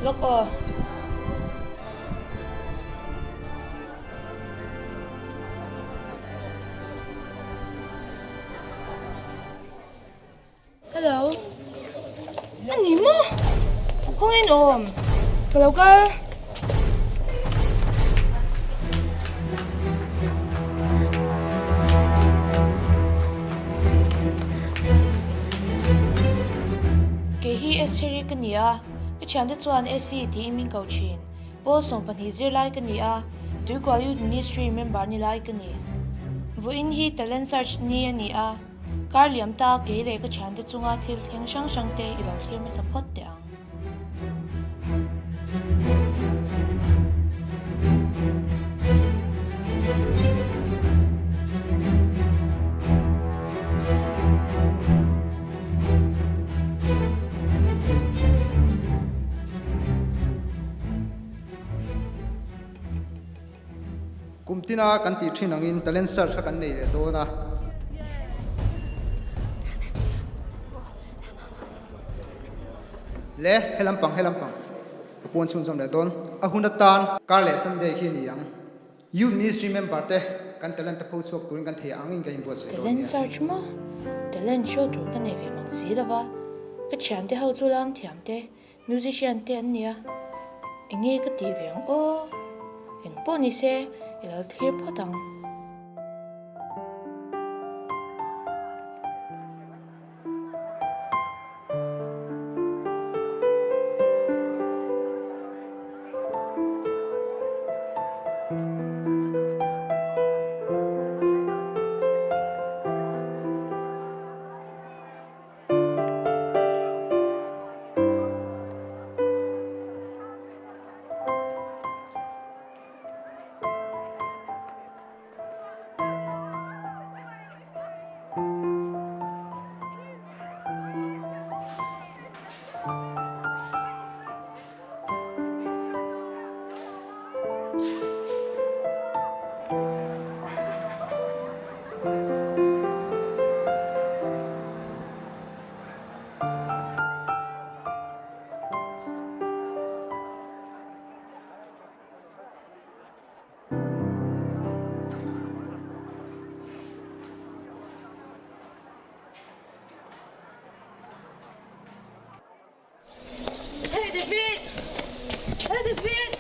Lawk aw. Hello. A ni maw? Khawngaih in awm. Ka lo kal. Kei hi Estheri ka ni a, ka thiante chuan Esi tiin min ko thin. Paul 12 zirlai ka ni a, Tuikual Youth Ministry member ni lai ka ni. Vawiin hi Talent Search ni a ni a. Kar liam ta kei leh ka thiante chunga thil thleng hrang hrang te i lo thlir hmasa phawt teh ang. Kum tina kan tih thin angin talent search kha kan nei leh dawn a. Le, he lampang, he lampang ka puan chhunzawm leh dawn. A hun atan kar leh Sunday khi a ni ang. Youth Ministry member te kan talent te pho chhuak turin kan thei angin kan inbuatsaih dawn Talent nia. search maw? Talent show tur ka nei ve mang si lova. Ka thiante ho chu lam thiam te, Musician te an nia, enge ka tih ve ang aw, eng pawh ni se i lo thlir phawt ang. Hey David! Hey David!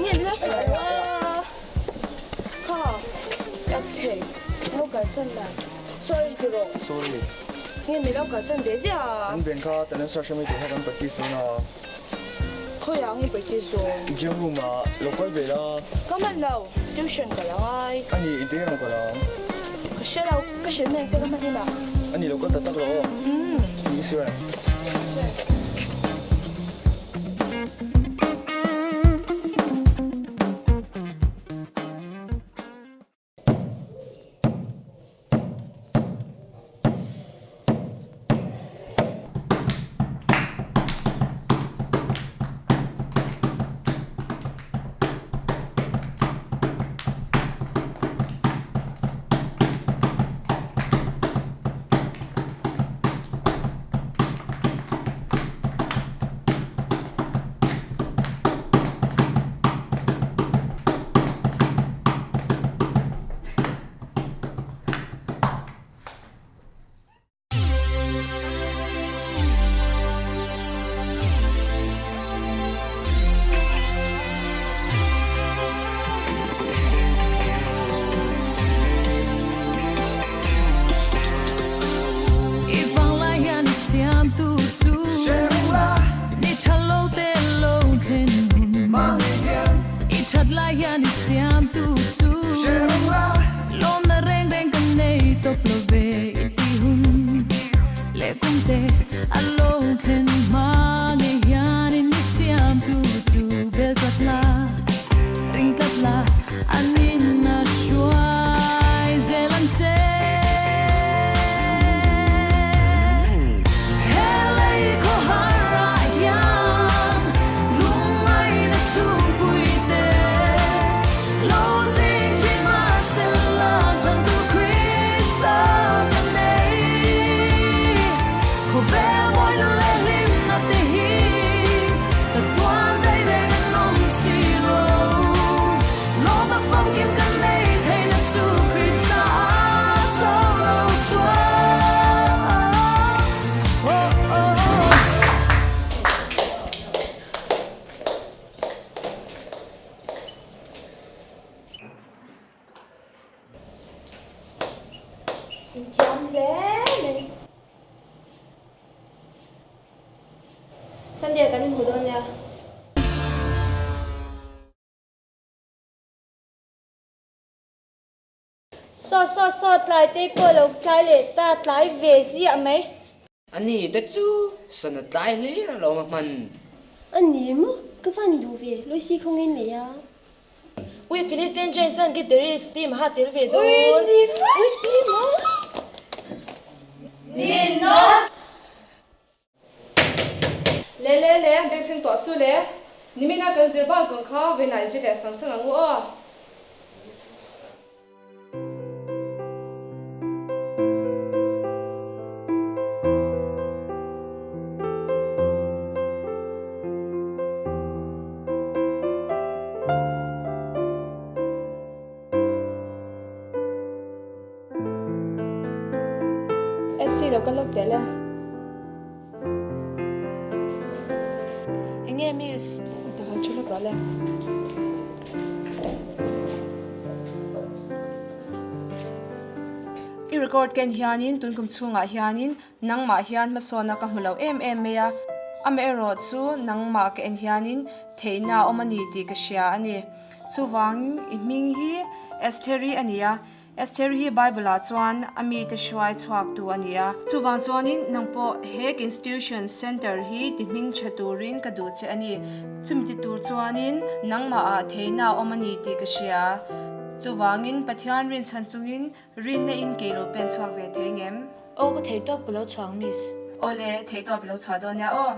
Nge min lo hmu a? Kha, ka thei. Min lo kalsan la. Sorry ti rawh. Sorry. Nge min lo kalsan ve ziah a? Kan beng kha talent search ami tih kha kan practice dawn a. Khawiah ang i practice dawn? Gym room ah lo kal ve la. Ka hman lo, tuition ka la ngai. A ni, inti nge rawn kal ang? Ka hre lo, ka hrilh mai ang che ka hman hunah. A ni, lo kal tak tak rawh aw. Umm. Ni sir. Sir. Inthiam hle mai. Sunday ah kan inhmu dawn nia. Saw saw saw tlai te pawh lo tlai leh ta tlai ve ziah mai. A ni te chu sana tlai hlir a lo ma hman. A ni maw? Ka van duh ve, Loisi khawngin nei a. Ui Philistine Giants an guitarist team ha tel ve dawn. Ui ni maw? Ui ni maw? Ninawm! Le le le, bengchheng tuah su le. Nimina kan zir bak zawng kha vawiinah i zir leh sang sang ang u aw. SC lo ka lawk teh le. Enge miss? Ta han thu lawk rawh le. I record ken hianin tun kum chhungah hianin nangmah hian hmasawnna ka hmu lo em em mai a. Amaherawh chu nangmah ka en hianin theihna a awm a ni tih ka hria a ni. Chuvangin i hming hi Estheri a ni a, Estheri hi Bible-ah chuan a mite hruai chhuaktu a ni a. Chuvang chuanin nang pawh hek institution centre hi ti hming tha turin ka duh che a ni. Chumi ti tur chuanin nangmahah theihna a awm a ni tih ka hria. Chuvangin Pathian rinchhan chungin rinna in kei lo pen chhuak ve thei ngem? Aw ka theihtawp ka lo chhuang miss. Awle, theihtawp i lo chhuah dawn nia aw.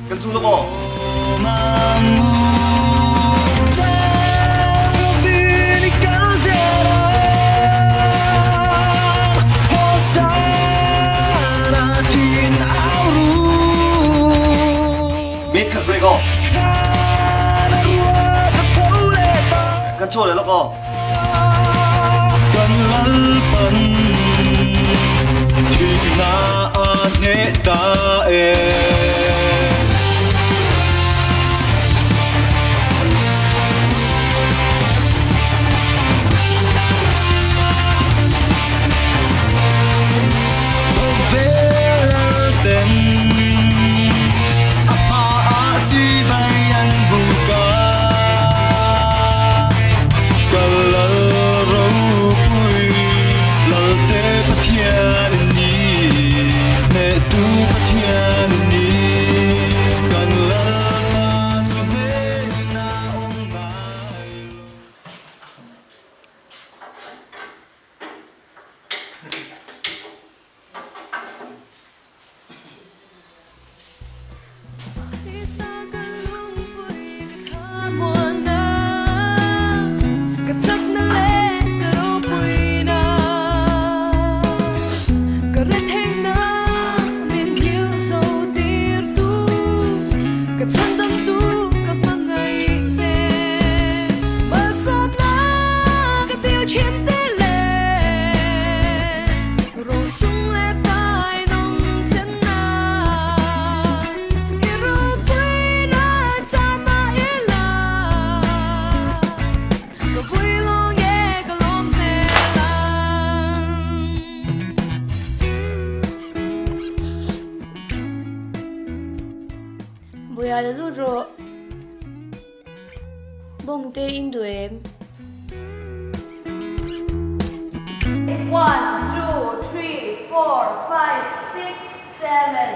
Kan chu lawk aw. Bit khat break aw. Kan chu leh lawk aw. Kan lalpan thihna a hneh ta e. Khawvel lalten a hmaah chibai an buk a. Ka lal ropui Lalte Pathian in ni, hnehtu Pathian in ni. Bawngte in duh em? One, two, three, four, five, six, seven,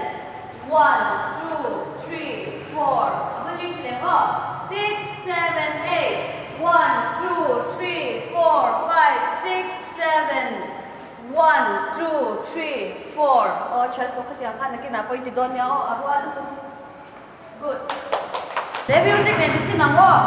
one, two, three, four, a bul ching leh aw, six, seven, eight, one, two, three, four, five, six, seven, one, two, three, four, aw thian tawh khatiang khan nakinah pawh i ti dawn nia aw, a rual lutuk. Good. Le music nen ti chin ang aw.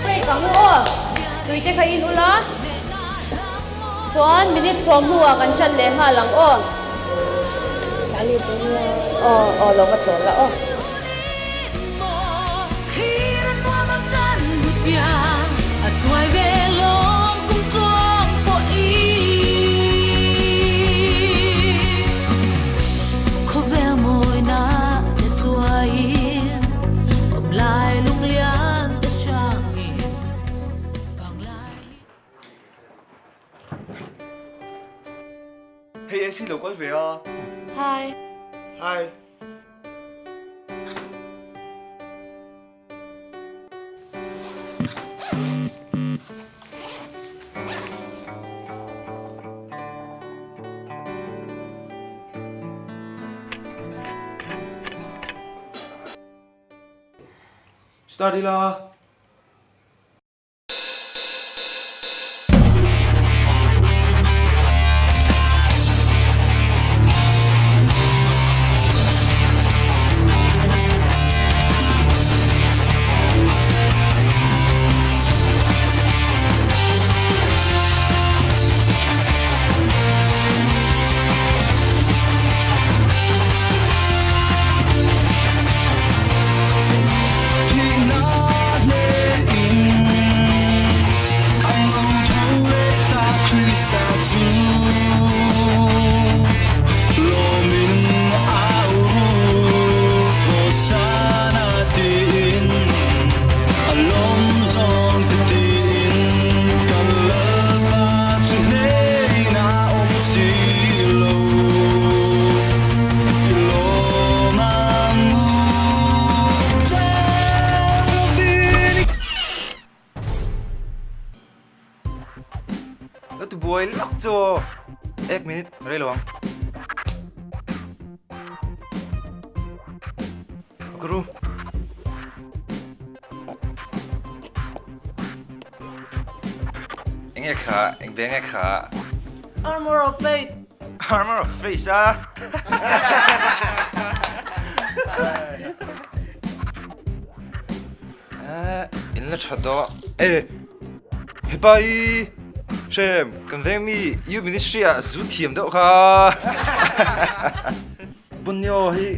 Break ang u aw, tui te kha in ula, chuan minute sawm hnuah kan chan leh nghal ang aw. Aw aw lo ka chawl la aw. Hei AC lo kal ve a. Hi. Hi. Start ila. Lo ti buai lak chu aw. Ek minute rei lo ang. Guru. Enge kha, eng ve nge kha. Armor of faith. Armor of face a. In la tha dawh e hepa hi hrem kan veng mi youth ministry ah zu thiam deuh kha bunyo hi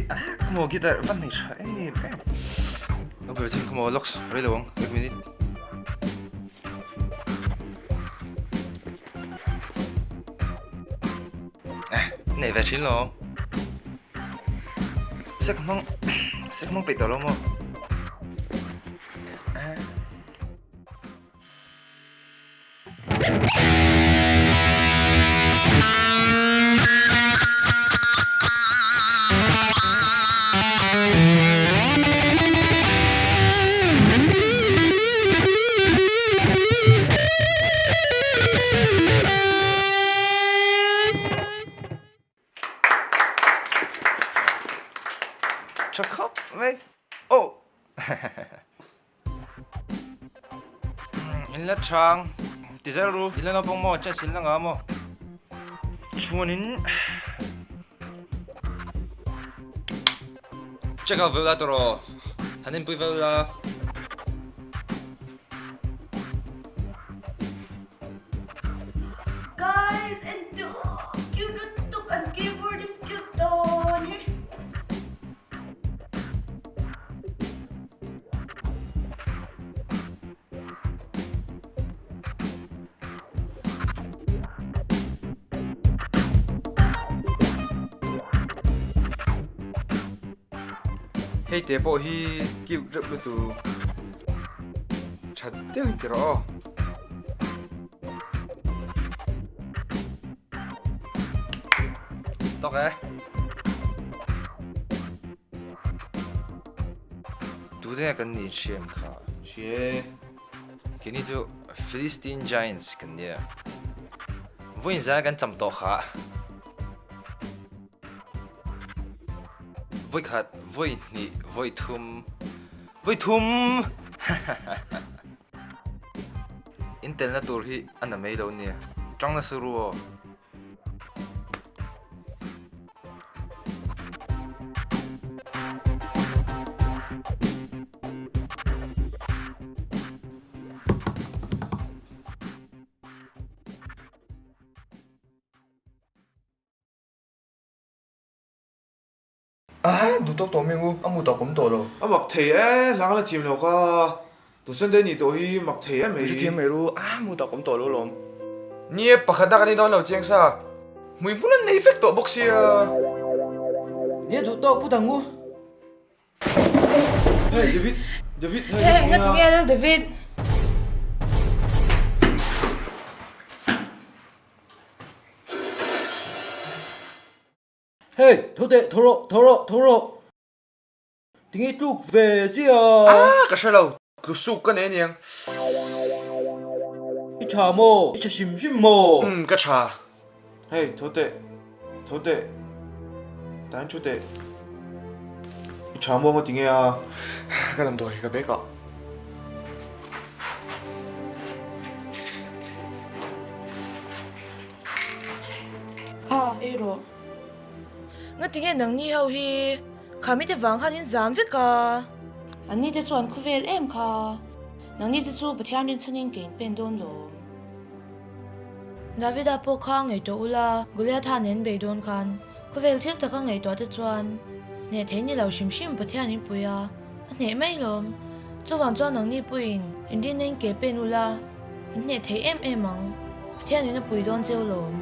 khumaw guitar van nei tha em em okay chin khumaw locks rei lo ang ek minute Nei ve thin lo. Sek hmang sek hmang peih tawh lo maw? Tha khawp mai. Oh! In la thang. Ti zel ru, i la naupang maw, chance in la ngah maw? Chuanin check out vel la tawh, han inpui vel la. Guys, en tawh cute lutuk an keyboard is cute dawn hi. Hei te pawh hi cute reuh lutuk tha deuhin ti rawh aw. Tawk e. Tute nge kan nih hriam kha? Hrie. Keini chu Philistine Giants kan nia. Vawiin zan kan cham tawh kha. Vawi khat, vawi hnih, vawi thum, vawi thum! In telna tur hi a na mai lo nia. Tang nasa ru aw. A duh tawk tawh mi u, a mu tawk awm tawh lo. A mak thei e, hla ka la thiam lo ka. Tu Sunday ni tawh hi mak thei em mai. Hre thiam mai ru, a mu tawk awm tawh lo lawm. Nia, pakhat a kan ni dawn lo chiang sa. Hmui hmun an nei vek tawh bawk sia. Nia duh tawk put ang u. Hey David, David, hey, hey, nga tinge lal David. Hey, tho teh, tho rawh, tho rawh, tho rawh. Tinge tluk ve chiah a? Ah, ka hre lo. Tlu suk ka nei aniang. I tha maw? I tha hrim hrim maw? Umm, ka tha. Hey, tho teh, tho teh. Tain thu teh. I tha maw nga tinge a? Ka damdawi ka bag ah. Kha, ei rawh. Ngatinge nangni ho hi kha mite vang khan in zam vek a? Anni te chuan khawvel em kha. Nangni te chu Pathian rinchhanin ke in pen dawn lawm. Davida pawh kha ngaihtuah ula, Goliatha nen bei dawn khan khawvel thil taka ngaihtuah te chuan hneh thei ni lo hrim hrim Pathian in pui a, a hneh mai lawm. Chuvang chuan nangni puiin inrinna in ke pen ula, In hneh thei em em ang. Pathian in a pui dawn cheu lawm.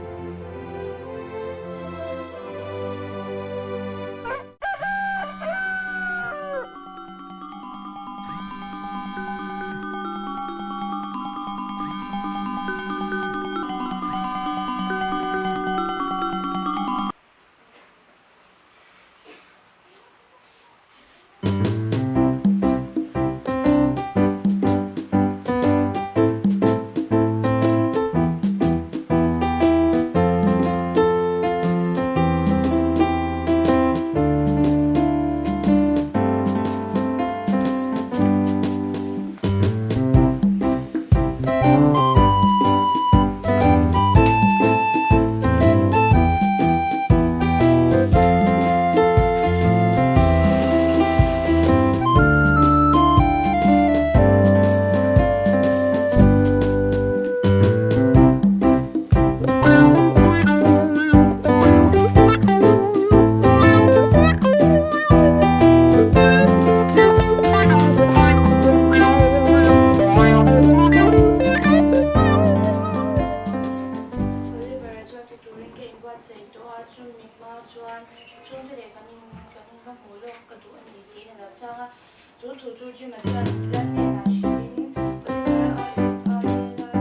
Oliver-a chuan ti turin ka inbuatsaih tawh a, chumi hma chuan chhungte leh kan in kan in va hmuh lawk ka duh a ni tiin a lo chhang a. Chu thu chu Jim-a chuan Lal hnenah hrilhin Oliver-a a rel a.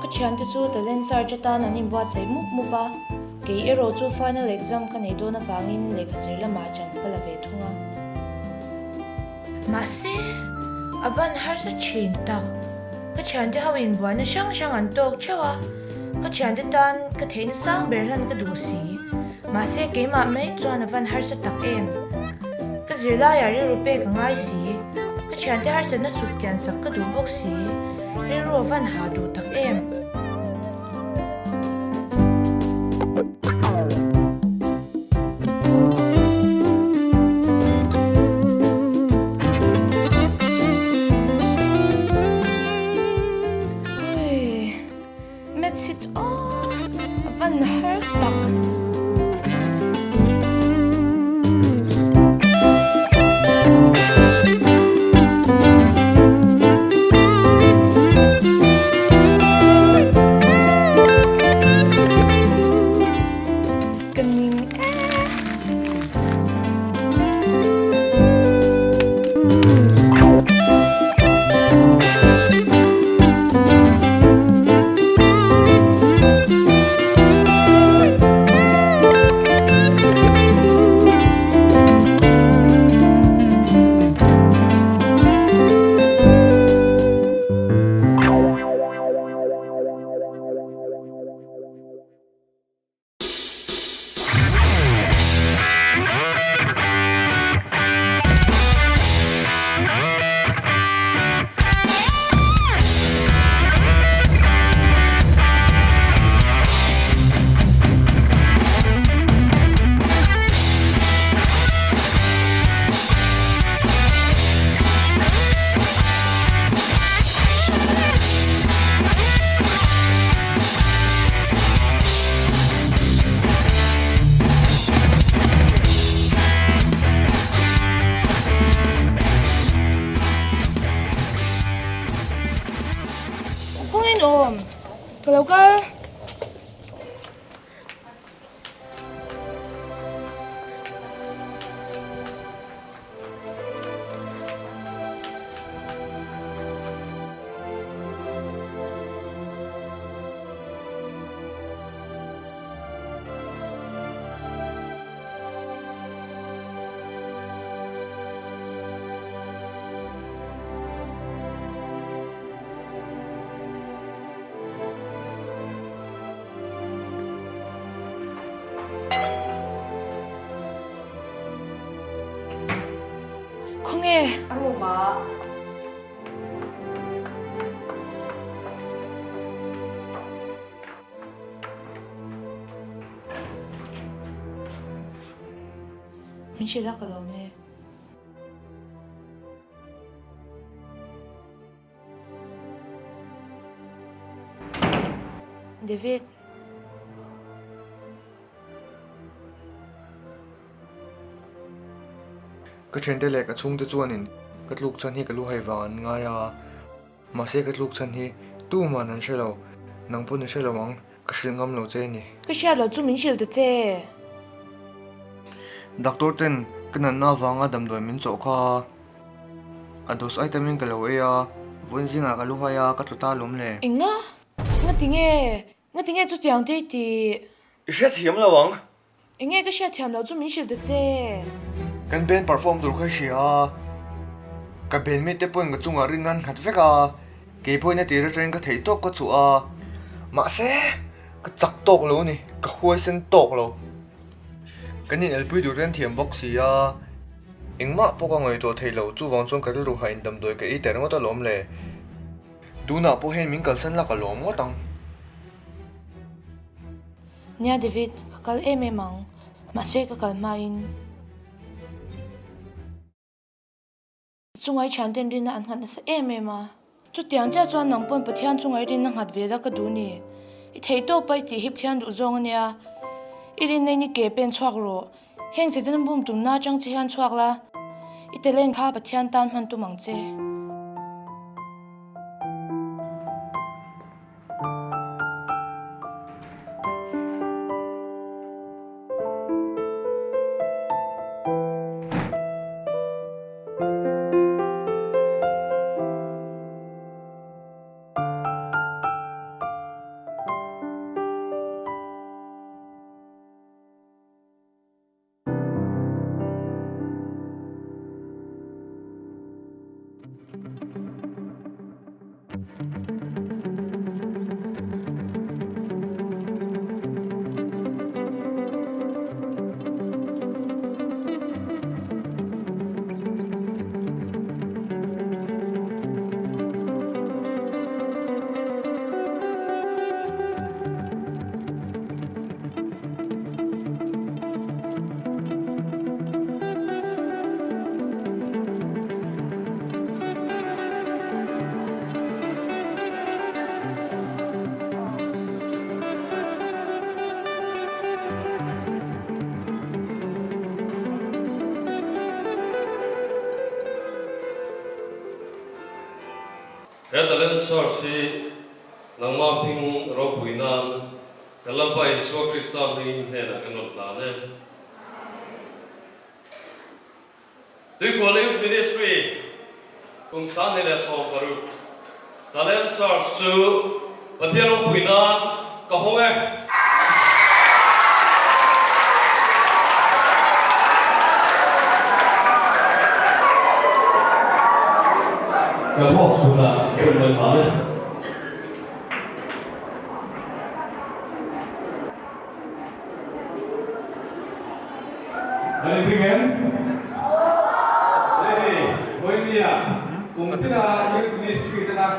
Ka thiante chu talent search atan an inbuatsaih mup mup a, kei erawh chu final exam ka neih dawn avangin lehkha zir lamah chan ka la ve thung a. Mahse, a ban harsa thin tak. Ka Ka thiante ho in buaina hrang hrang an tawk theuh a, ka thiante tan ka theihna sang ber hlan ka duh si. Mahse keimah mai chuan a van harsa tak em. Ka zirlaiah rilru pek a ngai si, ka thiante harsatna sut kian sak ka duh bawk si, rilru a van hah duh tak em. Ui, Maths hi chu aw, a van har tak. Ka ning e. Kawngin awm ka lo kal. Khawnge? Room ah. Min hrilh a ka lawm e. David. Ka thiante leh ka chhungte chuanin ka tluk chhan hi ka lu hai vang an ngai a, mahse ka tluk chhan hi tuman an hre lo, nang pawn i hre lo ang, ka hrilh ngam lo che a ni. Ka hriat loh chu min hrilh ta che. Doctor ten ka natna avanga damdawi min chawh kha a. A dose ai tamin ka lo ei a, vawiin zingah ka lu hai a, ka tlu ta alawm le. Enga? Ngati nge? Ngati nge chutiang te i tih? I hriatthiam lo ang. Enge ka hriatthiam loh chu min hrilh ta che. Kan band perform tur kha i hria a, ka band mate te pawhin ka chungah rin an nghat vek a, kei pawhin a tir atangin ka theih tawk ka chhuah a, mahse ka chak tawk lo a ni, ka huaisen tawk lo. Kan inelpui tur hian thiam bawk si a. Engmah pawh ka ngaihtuah thei lo, chuvang chuan ka rilru hain damdawi ka ei ta ringawt alawm le. Tunah pawh hian min kalsan la ka lawm ngawt ang. Nia David, ka kal em em ang, mahse ka kal hmain. Chungai thianten rinna an nghat nasa em em a. Chutiang chiah chuan nang pawn Pathian chungai rinna nghat ve la ka duh ni. I theih tawp a i tih hi Pathian duh zawng a nia. I rinna in i ke pen chhuak rawh. Heng che ten bum tumna atang che hian chhuak la. I talent kha Pathian tan hman tum ang che. Talent Search hi nangmah hming ropui nan kan Lalpa Isua Krista hming hnenah kan rawn hlan e. Tuikual Youth Ministry kum 2016 Talent Search chu Pathian ropui nan ka hawng e. Kan host hunah hun kan hlan e. An inring em? Hei, Vawinia kum tina Youth Ministry tena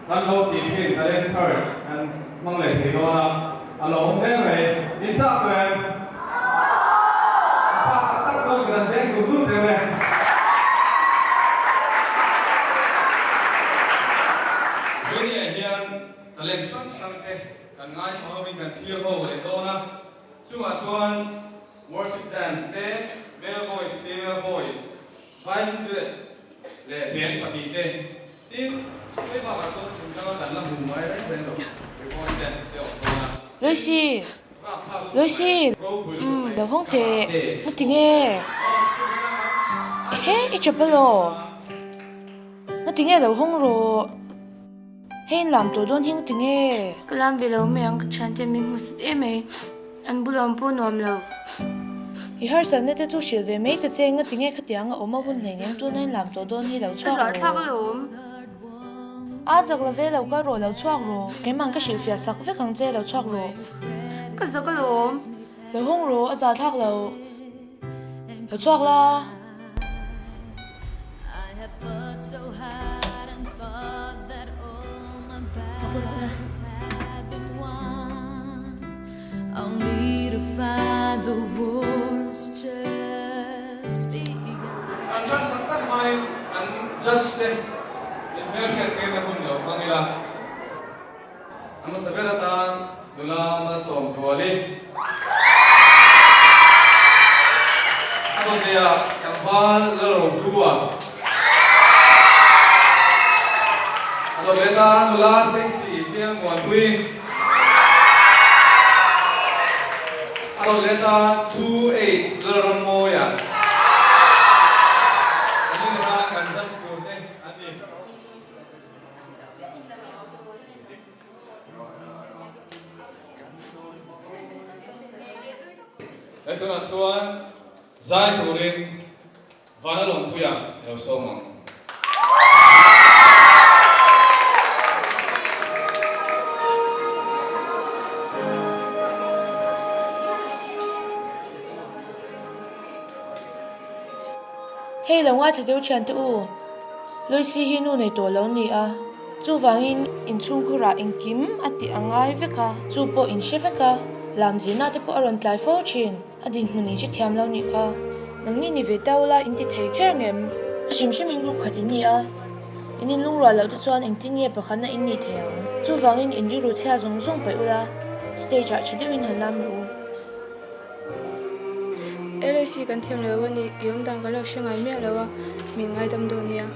kan lo tih thin Talent Search kan hmang leh thei dawn a, a lo awm hle mai. In chak tawh em? In chak tak tak chuan kan veng dur dur deuh e. Vawinia hian talent hrang hrang te kan ngaithla hovin kan thlir ho leh dawn a. Chungah chuan worship dance te, male voice, female voice, violin duet leh band pahnih te, tin, chumi bakah chuan thing danga kan la hmu ngai reng reng lo record dance te a awm dawn a. Loisi! Loisi! Umm, lo hawng teh, hmu ti nge? He, i chap alaw? Nga ti nge lo hawng rawh? Hei in lam tawh dawn hi nga ti nge? Ka lam ve lo mai ang ka thiante min hmu sit em mai, an bulah awm pawh nuam lo. I harsatna te chu hrilh ve mai ta che, nga ti nge khatiang a awm a hun hlei nem tuna in lam tawh dawn hi lo chhuak rawh. Ka zahthlak alawm. A zak lo ve lo kal rawh lo chhuak rawh, keimah ka hrilhfiah sak vek ang che lo chhuak rawh. Ka zak alawm. Lo hawng rawh, a zahthlak lo. Lo chhuak la. Kan ṭan tak tak hmain kan judge te inhmelhriat tirna hun lo hmang ila. A hmasa ber atan nula Malsawmzuali. A dawtleiah tlangval Lalrohlua. A dawtlei atan nula Stacy Piangmuanpui. A dawtlei atan 2H Lalrammawia. An inah kan judge tur te an ni. He tunah chuan zai turin Vanlalawmpuia i lo sawm ang. Hei lo ngaithla deuh thian te u, Loisi hi nu nei tawh lo ni a, chuvangin inchhungkhurah engkim a tih a ngai vek a, chu pawh in hre vek a, lam zirna te pawh a rawn tlai fo thin, a dinhmun in hrethiam lo nih kha. Nangni ni ve ta ula in ti thei kher ngem? Hrim hrim in group khat in ni a, in inlungrual loh te chuan engtin nge pakhatna in nih thei ang? Chuvangin in rilru chhia zawng zawng paih ula, stage ah tha deuhin han lam rawh u. LAC kan thiam lo a ni, i awmdan kan lo hre ngai miah lo a, min ngaidam dawn nia.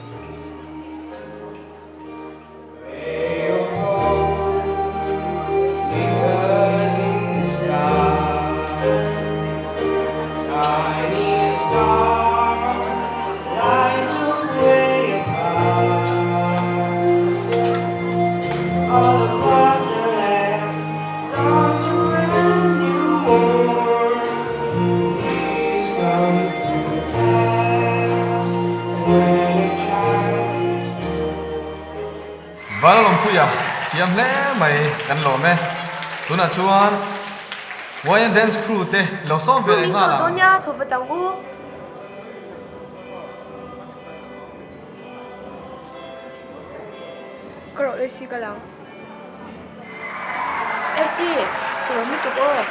Vanlalawmpuia thiam hle mai kan lawm e. Tunah chuan YN Dance Crew te lo sawm ve leh nghal ang. Ka rawh leh si ka lang. Essie, ka lo lutuk aw.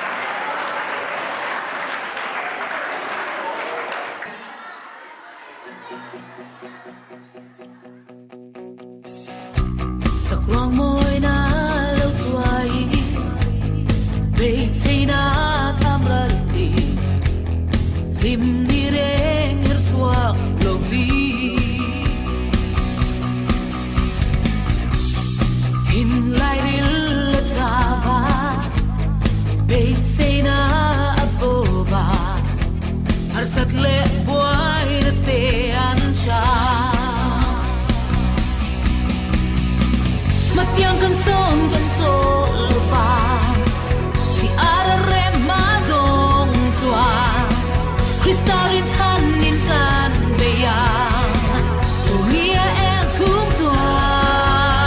Kan sawn kan chawl lo vang, si ar a rem hma zawng chuan Krista rinchhanin kan bei ang, Tuni a eng chhung chuan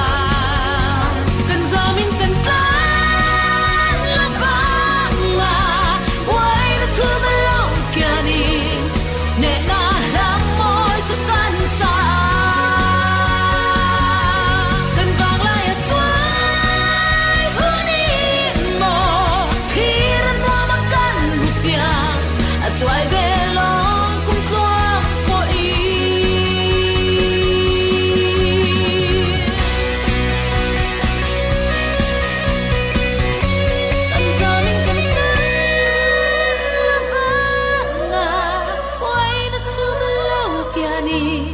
kan zamin kan tlan lo vang a, uaina chhum a lo kianin hnehna hlam mawi chu kan sa a, kan vanglaia chuai hunin maw thlir a nuam ang kan hmu tiang a chuai ve lawng kum tluang pawhin. Kan zamin kan tan lo vang a, uaina chhum a lo kianin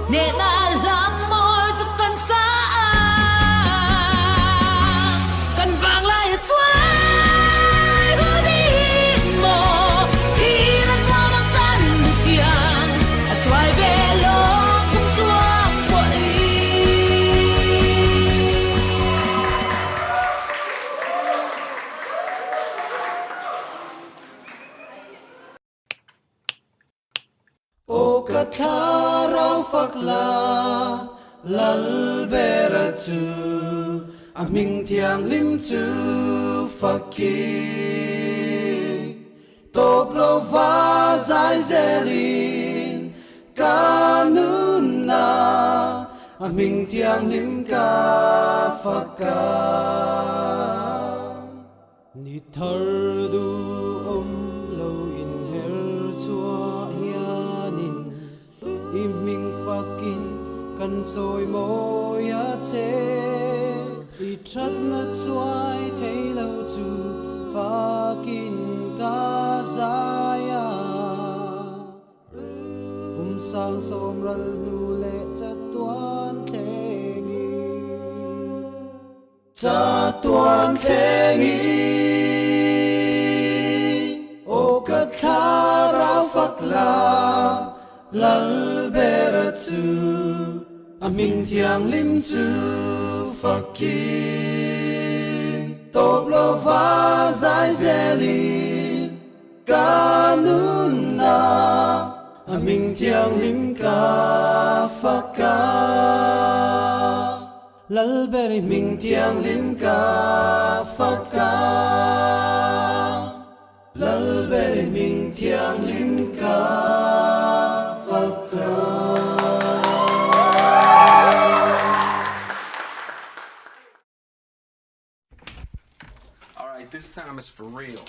hnehna hlam mawi chu kan sa a, kan vanglai a chuai hunin maw thil a nuam ang kan hmu tiang a chuai ve lawng kum tluang pawhin. Aw ka thlarau fak la, Lal bera chu a hming thianghlim chu fakin. Tawp lo va zai zelin ka nunna a hming thianghlim ka fak a. Ni thar duhawm lo inher chhuah hianin i hming fakin kan chawi mawi a che. I thatna chuai thei lo chu fakin ka zai a. Kum sang sawm ral hnu leh chatuan thlengin. Chatuan thlengin aw ka thlarau fak la, Lal bera chu a hming thianghlim chu fakin tawp lova zai zelin Ka nunna a hming thianghlim ka fak a. Lalberi hming thianghlim ka fak a, Lalberi hming thianghlim ka fak a. Alright, this time it's for real.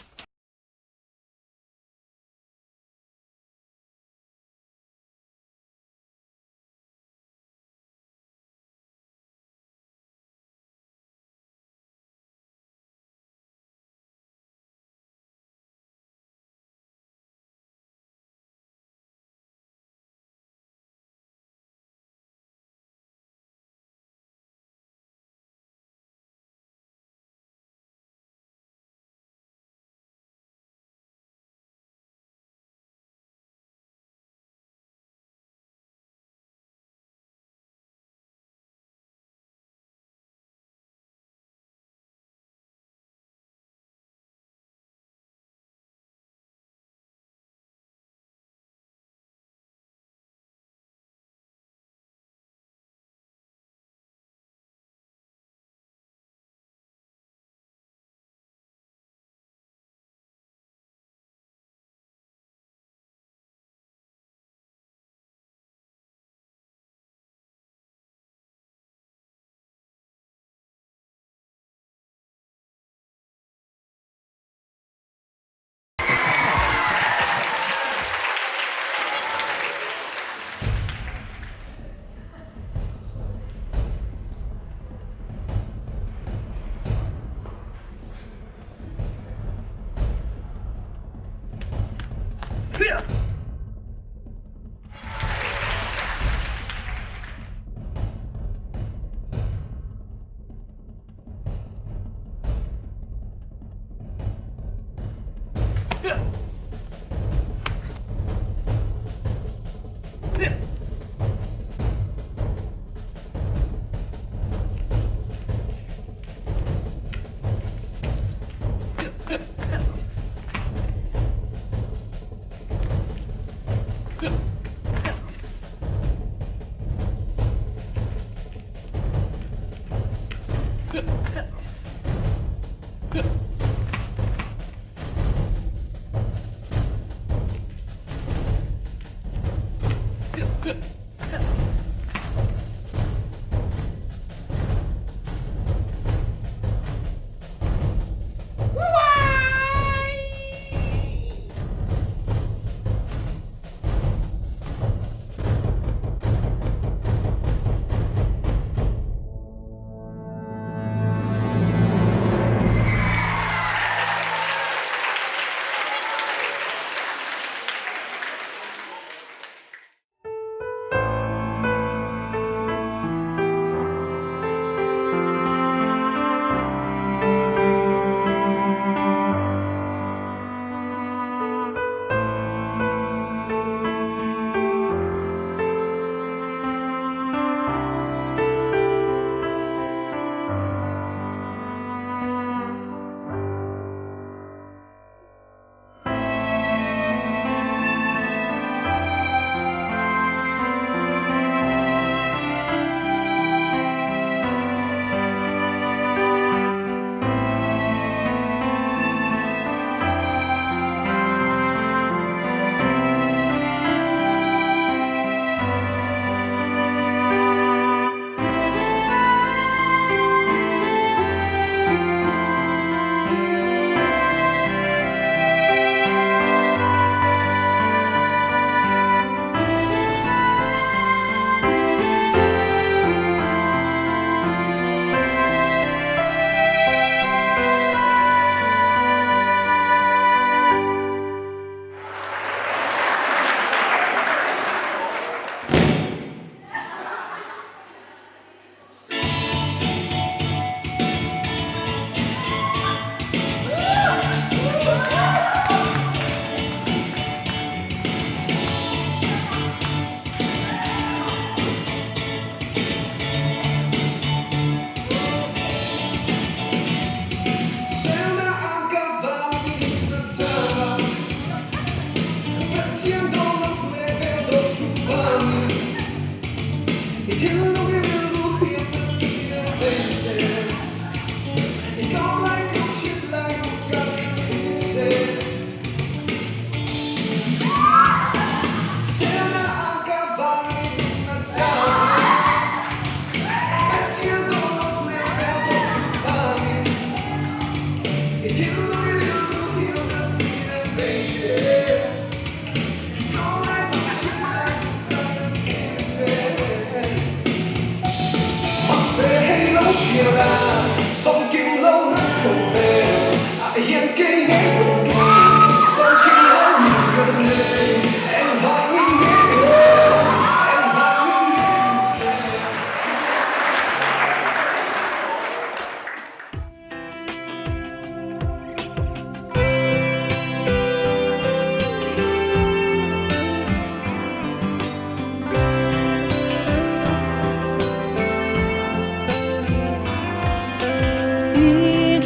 I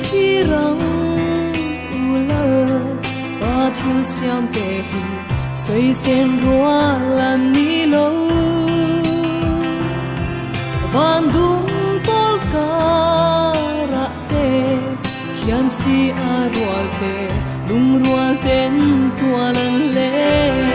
thlir ang ulal pa thil siam te hi sawi sen rual an ni lo. Van dum pawl karah te khian si a rual te lung rual ten tual an leng.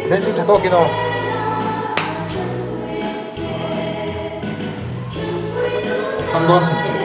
Zai chu tha tawkin aw. Chang dawn hrim hrim.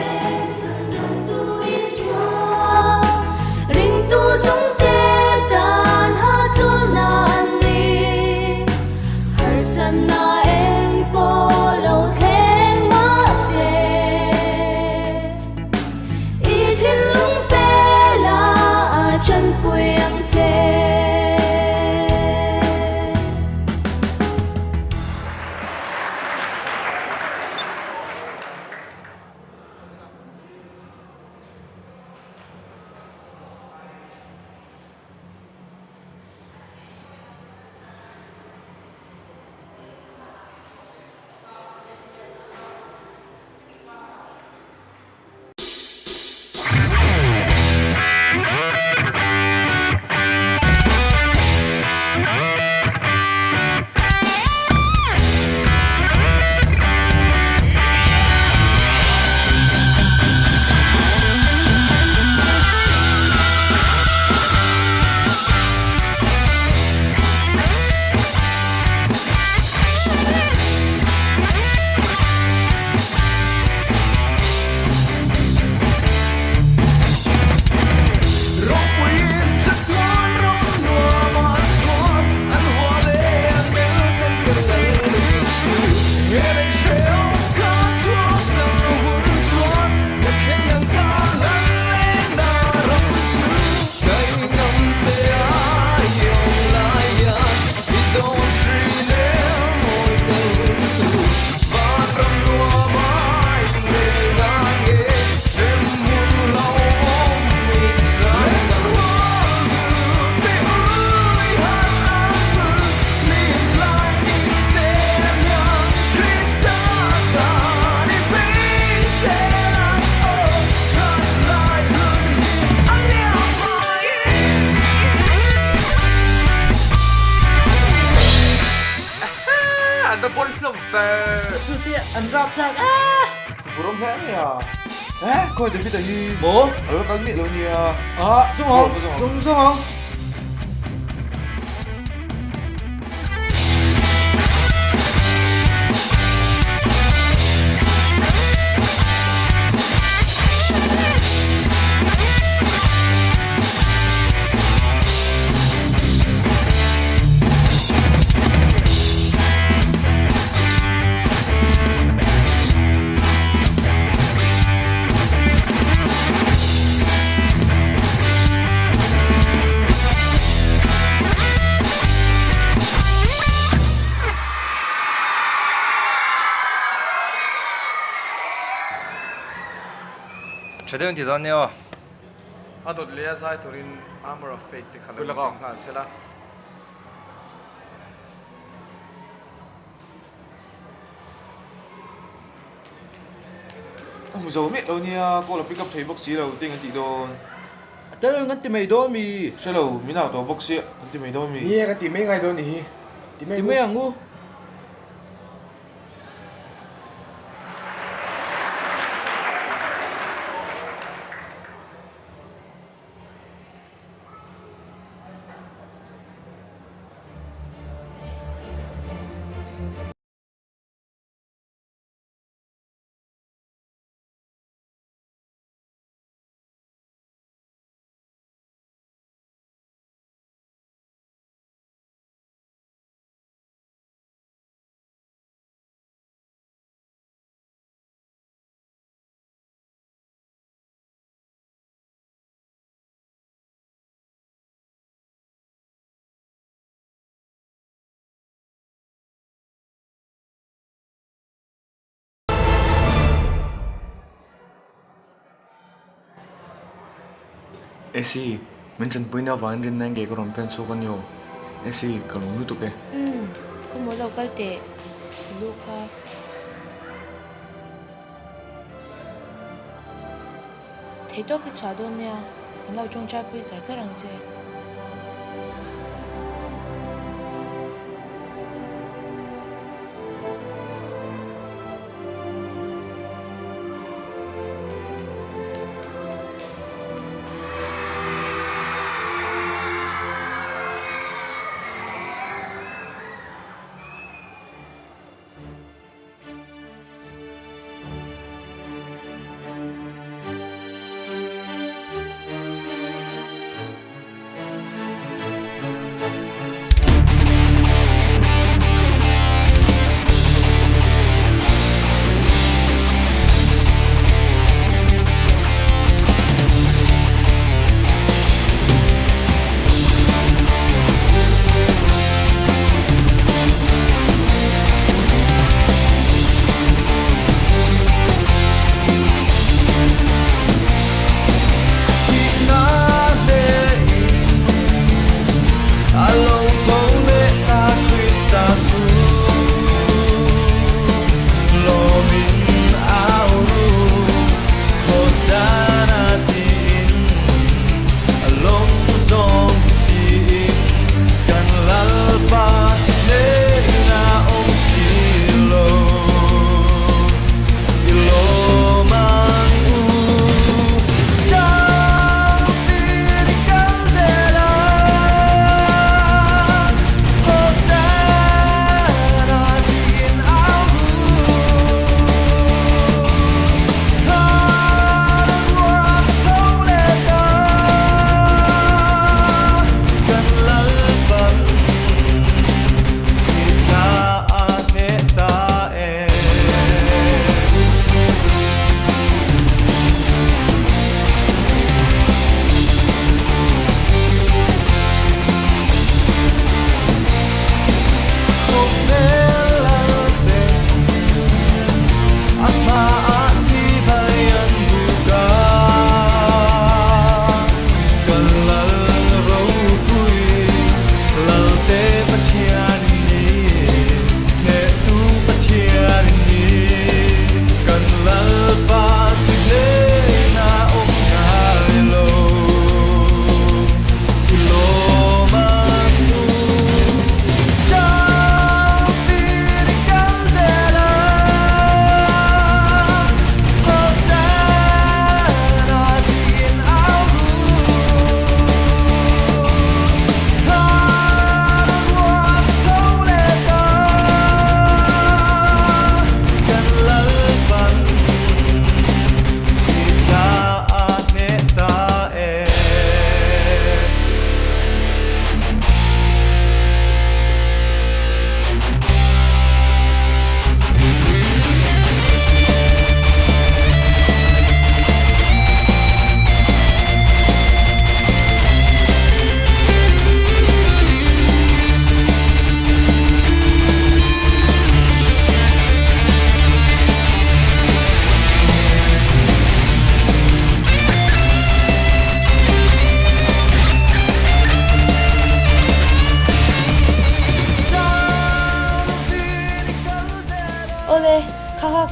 Tha deuh in ti dawn nia aw. A dawt leh a zai turin Armour of Faith te kha lo inring nghal sela. Ka hmu zo miah lo nia, call a pick up thei bawk si lo, ting an tih dawn. A tel em kan ti mai dawn mi? Hre lo, min au tawh bawk sia, kan ti mai dawn mi? Nia, kan ti mai ngai dawn ni hi. Ti mai ang u. Esi, min tanpuina avangin rinna in kei ka rawn pen chhuak a ni aw. Esi, ka lawm lutuk e. Umm, khawmaw lo kal teh, i lu kha. Theihtawp i chhuah dawn nia, an lo tawngtai pui char char ang che.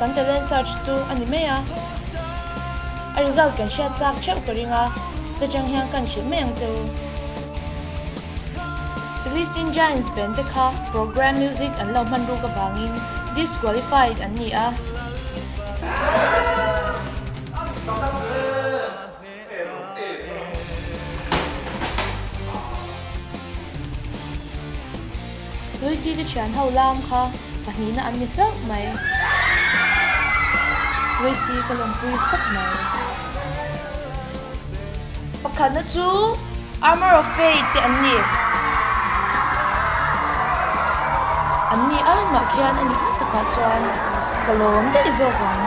kan talent search chu a ni mai a. A result kan hriat chak theuh ka ring a, ta chang hian kan hrilh mai ang che u. Philistine Giants band te kha program music an lo hman ruk avangin disqualified an ni a. Lucy te thian ho lam kha pahnihna an ni hlauh mai. Lucy ka lawmpui khawp mai. Pakhatna chu Armour of Faith te an ni. An ni ai mah khian a nihna takah chuan ka lawm daih zawk ang.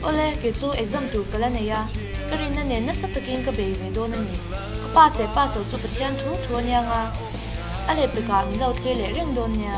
Awle, kei chu exam tur ka la nei a, ka rinna nen nasa takin ka bei ve dawn a ni. Ka pa seh pa so chu Pathian thu thu a nia nga, a lehpekah min lo thlir leh reng dawn nia.